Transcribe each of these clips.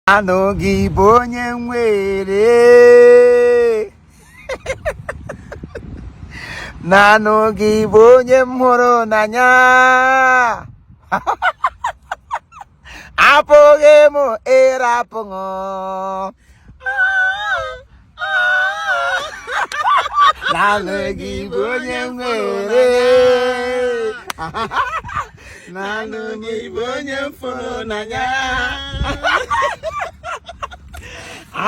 Naanị gị bụ onye nwere. Naanị gị bụ onye m hụrụ n'anya. Apụghị m ịrapụ ṅụ. Naanị gị bụ onye nwere. Naanị gị bụ onye m fụrụ n'anya.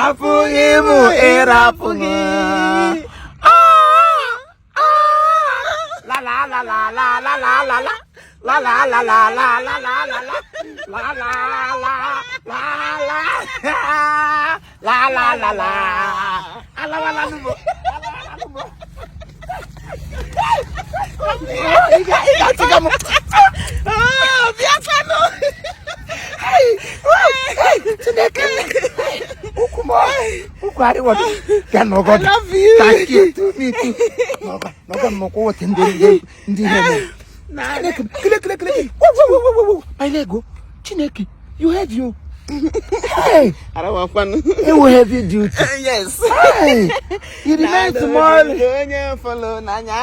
Apụghị m ịrapụ gị. La la la la la la la la la. La la la la la la la la la. La la la la la. La la la la. Alawala nubo. Alawala nubo. Ị ga-atịga m. Bịakwanụ. Chineke. Ụkwụ m. Ụkwụ arịwọ. Bịa n'ọgọ. I love you. Thank you to me too. N'ọgọ n'ọgọ m n'ụkwụ wote ndị ndị ndị ihe mere. Chineke, kele kele kele. Wo wo wo wo wo. My leg o. Chineke, you heavy o. Hey, Arawakwanụ. you heavy duty. Yes. Hey, you remain small. Onye fọlọ n'anya.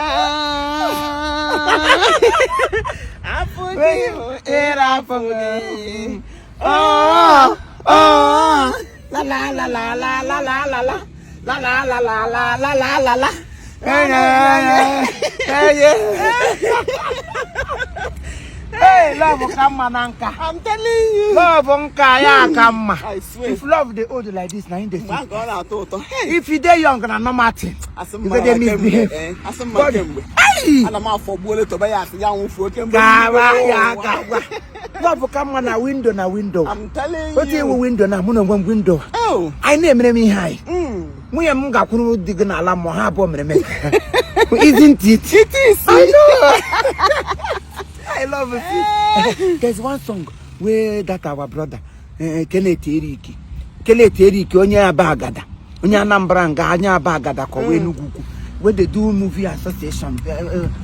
Apụghị m ịrapụ gị. Oh, oh. La la la la la la la la la. La la la la la la la la la. Hey, hey, hey, hey. Hey, love ka mma na nka. I'm telling you. Love nka ya ka mma. I swear. If love dey old like this, na him dey Mgbe sweet. ahụ ka ọ na-atọ ụtọ. Hey. If you dey young, na normal thing. Asị You mma go dey kemgbe. misbehave. Asị mma God. kemgbe. Hey! Ana m afọgbuole Tobias ya nwụfuo kemgbe. Gawa ya gawa. Love ka mma na window na window. I'm telling Otu you. iwu window na mụ na onwe m window. Oh. Anyị na-emere m ihe anyị. Nwunye m gakwuru di gị n'ala mmụọ ha abụọ mere m. Isn't it? It is. I know. I love it. There's one song where that our brother Kenneth Erike. Kenneth Erike onye Aba Agada. Onye Anambra nga onye Aba Agada ka ọ wee Enugu ukwu. Wey dey do movie association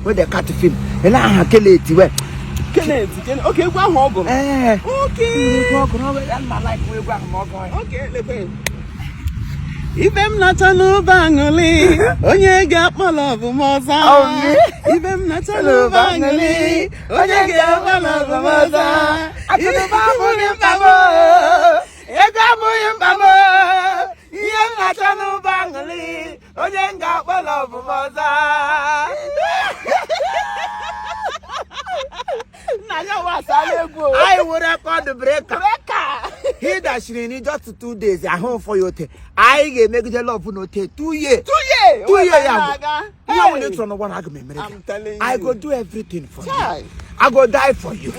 wey dey cut film. Ele aha Kenneth we. Kenneth, Kenneth. Okay, egwu ahụ ọ gụrụ. Eh. Okay. Egwu ọ gụrụ, ọ bụ- ana m like egwu ahụ ma ọ gụọ ya. Okay, lekwe. Ibe m nacha n'ụba aṅụlị, onye ga-akpọ love m ọza. Oh, me? Ibe m nacha n'ụba aṅụlị, onye ga-akpọ love m ọza. Akụnụba abụghị mkpa m, ego abụghị mkpa m, ihe m na-achọ n'ụba aṅụrị, onye m ga-akpọ love m ọza. Nna ya wa asala egwu o. Anyị wụ record breaker. He dashiri ni just 2 days ahụ ụfọ ya ote. Anyị ga-emegide love n'ote 2 years. 2 years. 2 years ya bụ. Hey. Ihe ọbụla ị chọrọ n'ụwa na aga m emere gị. I'm telling I you. go do everything for you. Chai. I go die for you.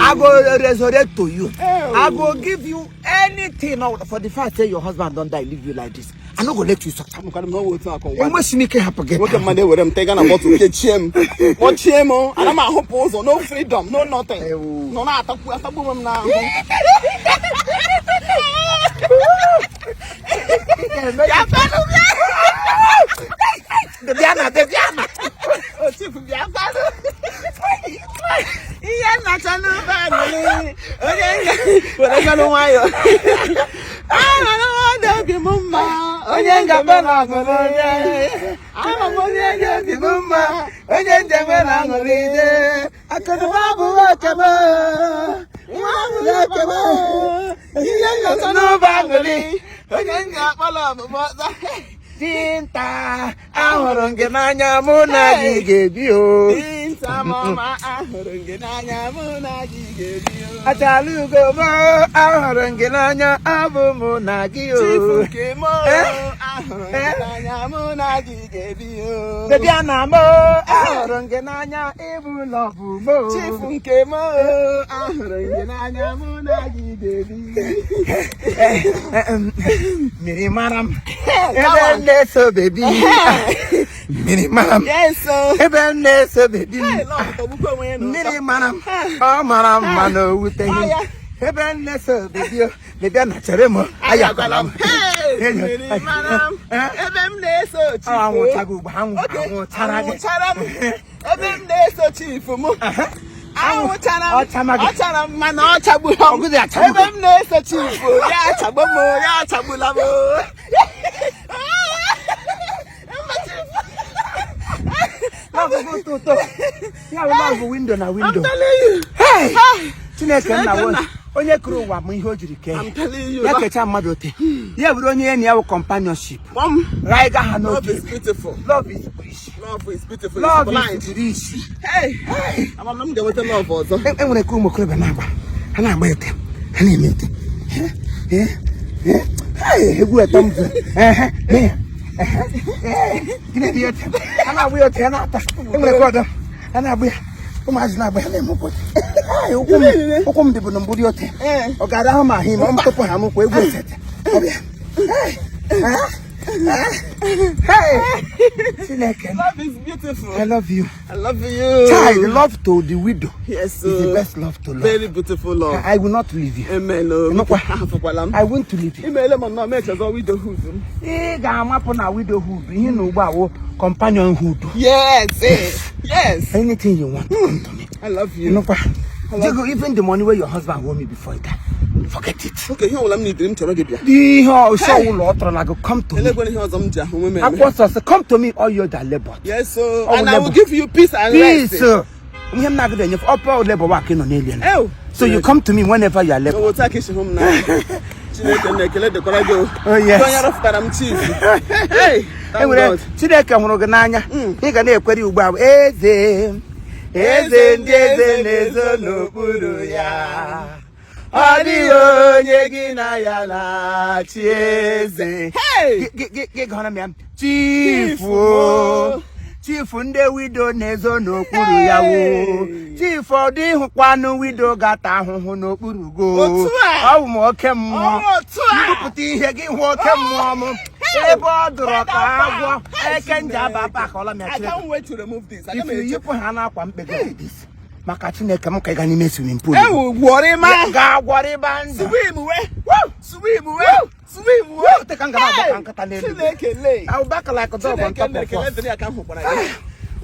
I go resurrect to you. Oh. I go give you anything for the fact say your husband don die leave you like this. I no go let you suffer. Amụkwara m na ọ wụ otu akụ ngwa. Enwesi m ike hapụ gị. Nwoke mmadụ ewere m tega na bottle kechie m kpọchie m ana m ahụpụ ụzọ, no freedom, no nothing. Ewu. Nọ na-atakwu atagbu onwe m n'ahụ. Bịa bịa na. Ochifu bịa kwanụ. Ihe nnacha n'ụba aṅụrị onye were ganụ nwayọ ama m onye obi m mma Onye ngaba na aṅụrị. Ama m onye dị obi m mma. Onye njem na aṅụrị ide. Akụnụba abụghị oke m. Nwa abụghị oke m. Ihe nnacha n'ụba aṅụrị. Onye m ga-akpọrọ ọbụbọ ọzọ. Dinta, ahụrụ m gị n'anya, mụ na gị ga-ebi o. Dinta m ọma, ahụrụ m gị n'anya, mụ na gị ga-ebi o. Achala ugo m, ahụrụ m gị n'anya, abụ mụ na gị o. Chifu nke m, Eh? ahụrụ m gị Eh? n'anya, mụ na gị ga-ebi o. Baby ana m, ahụrụ m gị n'anya, ịbụ love m. Chifu nke m, ahụrụ m gị n'anya, mụ na gị ga-ebi. Mmiri mara m ebe m na-eso baby. Mmiri mara m Yes o. ebe m na-eso baby m. Hey, love tọgbukwa onwe ya n'ụtọ. Mmiri mara m, ọ mara mma na o wuteghị m. Ọ ya. Ebe m na-eso baby o. Baby na chere m, ayakwala m. Hey, mmiri mara m ebe m na-eso chifu. Anwụchago ugbo, anwụ Okay, anwụchara gị. anwụchara m ebe m na-eso chifu m. Anwụchara m. Ọ chama gị. Ọ chara m mana ọ chagbula m. Ọgụdị achagbu Ebe m na-eso chief, ya achagbu m, ya achagbula m. Love bụ ụtọ ụtọ. Ya bụ love window na window. I'm telling you. Hey! Chineke nna Chineke wo nna. onye kụrụ ụwa ma ihe o jiri kee. I'm telling you. Ya kechaa mmadụ ote. Ya bụrụ onye enyi ya wụ companionship. Mom, Raiga ha love n'otu is ebe. beautiful. Love is rich. Love is beautiful. Love It's blind. is rich. Hey, ama m ga-enweta love ọzọ. E nwere ka ụmụ okorobịa na-agba ha na-agba ete ha na-eme ete. Eh, eh, eh, egwu eto m ehe mee ya. Ehe, eh, gịnị dị ete ha na-agba ya ote ha na-ata. E nwere ka ọdọ ha na-agba ya ụmụazị na-agba ya na-eme ụkwụ ote. Ai, ụkwụ m ụkwụ m dịbụ na mbụ dị ote. Ọ gara ahụ m ahụ ime ọ m tụpụ ha n'ụkwụ egwu etete ọ bịa. Hey, ah, ah, hey, Chineke. Love is beautiful. I love you. I love you. Child, love to the widow Yes, is the sir. best love to love. Very beautiful love. I will not leave you. Amen. Oh, Ịnụkwa? ahafụkwala m. I want to leave you. Imeele m nnọọ mechazọ widowhood m. Ị ga-amapụ na widowhood ihe na ugbu a wụ companionhood. Yes, eh, yes. Anything you want, come to me. I love you. Ịnụkwa? Jego, even the money where your husband owe me before he die, forget it. Okay, ihe ọbụla m nidiri m chọrọ gị bịa. Ihe ọsọ ụlọ ọ tọrọ na gị, come to me. Elekwena ihe ọzọ m ji ahụ onwe m eme. Akwụkwọ nsọ sị, come to me all you that labor. Yes, so Ọ and I will labor. give you peace and Peace. rest. Ihe m na-agụda enyefe, ọpọ labor work nọ n'elu ya. Ew. So you come to me whenever you are labor. Otu aka isi hụ m n'anya. Chineke na ekele dịkwara gị o. Oh, yes. Onye rọpụtara m chief. Hey, thank Enwere God. Chineke hụrụ gị n'anya. Ị ga na-ekwere ugbu a eze eze ndị eze na-ezo n'okpuru ya. Ọ dịghị onye gị na ya na-achị eze. Hey! Gị gụọrọ m ya. Chifu o. Chifu ndị widow na-ezo n'okpuru ya wo. Hey! Chifu ọ dịghịkwanụ widow ga-ata ahụhụ n'okpuru go. Otu a! Ọ bụ m oke mmụọ. Ọ otu a! Mbupụta ihe gị hụ oke mmụọ m. Ebe ọ dụrụ ka agwọ eke nje aba apa akọla m ya I Chineke. can't wait to remove this. Aga If m you eche. yipụ ha n'akwa mkpego like this, maka Chineke m ka ị ga n'ime swimming pool. Ewu gwọrịma. Ga-agwọrịba ndụ. Swim we. Woo! Swim we. Swim we. Woo! Te ka m ga na-agba ka nkata n'elu. Chineke lee. I will back like a dog on Chineke top na of ekele us. dịrị ya ka m hụkwara gị.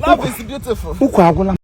Love is beautiful. Ụkwụ agwụla m.